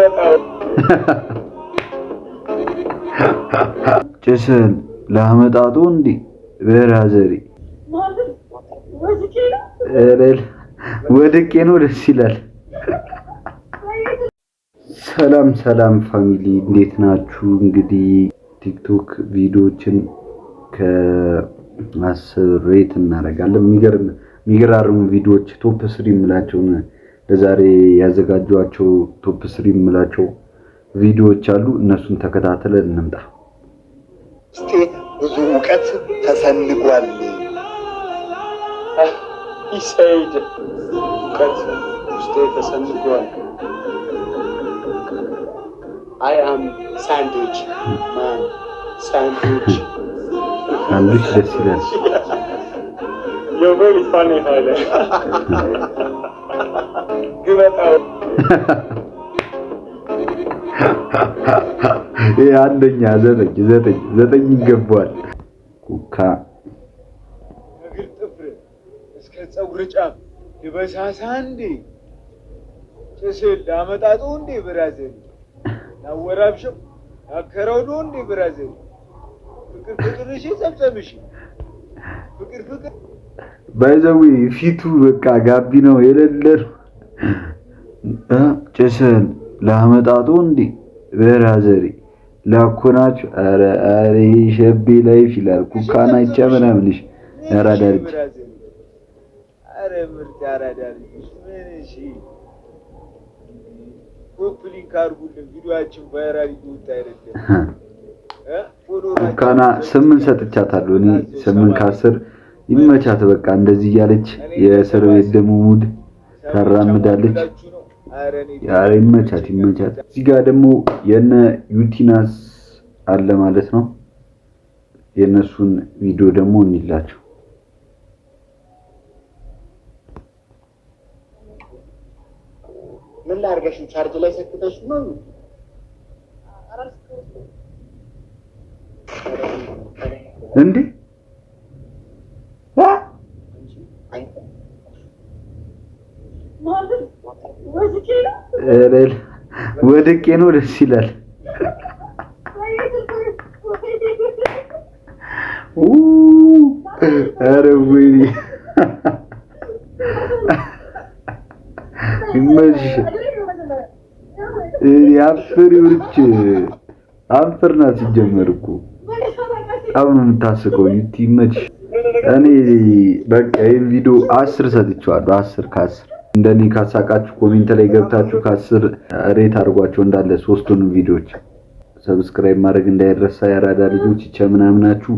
ግመጣው። ጭስን ላመጣጡ እንዲ ብራዘሪ ወድቄ ነው። ደስ ይላል። ሰላም ሰላም family፣ እንዴት ናችሁ? እንግዲህ ቲክቶክ ቪዲዮዎችን ከ10 rate እናደርጋለን። የሚገራርሙ ቪዲዮዎች top three የምላቸውን ለዛሬ ያዘጋጇቸው top three የምላቸው ቪዲዮዎች አሉ። እነሱን ተከታትለን እንምጣ። ውስጤ ብዙ እውቀት ተሰንጓል። He said እውቀት ውስጤ ተሰንጓል። I am sandwich man, sandwich. ሳንዱች ደስ ይላል። You're very funny, ኃይለ። ግመጣው። ይሄ አንደኛ 9 9 9 ይገባዋል። ኩካ። ከእግር ጥፍር እስከ ፀጉር ጫፍ ልበሳሳ እንዴ? ጭስን ላመጣጡ እንዴ brother? ላወራብሸው ላከረው ነው እንዴ brother? ፍቅር ፍቅር እሺ ጸብጸብ እሺ ፍቅር ፍቅር። By the way ፊቱ በቃ ጋቢ ነው የሌለ ነው። ጭስን ላመጣጡ እንዲ ብራዘሪ ላኮናችሁ። ኧረ ኧረ ሸቤ life ይላል። ኩካና ይቻ ምናምንሽ ያራዳ ልጅ። Brother፣ አረ ምርጥ ያራዳ ልጆች፣ ምን እሺ copy link አድርጉልን፣ ቪዲዮአችን viral እየወጣ አይደለም እ ኩካና 8 ሰጥቻታለሁ እኔ፣ 8 ከ10። ይመቻት። በቃ እንደዚህ እያለች የእስር ቤት ደግሞ mood ታራምዳለች። ያ ይመቻት ይመቻት። እዚህ ጋር ደግሞ የነ ዩቲናስ አለ ማለት ነው። የእነሱን ቪዲዮ ደግሞ እንይላቸው። ምን ላድርገሽ? ቻርጅ ላይ ሰክተሽ ነው? እንዴ? አ? ኧረ ወድቄ ነው። ደስ ይላል። ኡ ኧረ ወይኔ ይመችሽ። እኔ አንፍር ይውልች አንፍር ናት ሲጀመር እኮ በጣም ነው የምታስቀው። ዩቲ ይመችሽ። እኔ በቃ ይሄን ቪዲዮ 10 ሰጥቼዋለሁ። 10 ከ10። እንደኔ ካሳቃችሁ comment ላይ ገብታችሁ ከ10 rate አድርጓቸው እንዳለ ሶስቱንም ቪዲዮዎች። Subscribe ማድረግ እንዳይረሳ። ያራዳ ልጆች ይቸ ምናምናችሁ።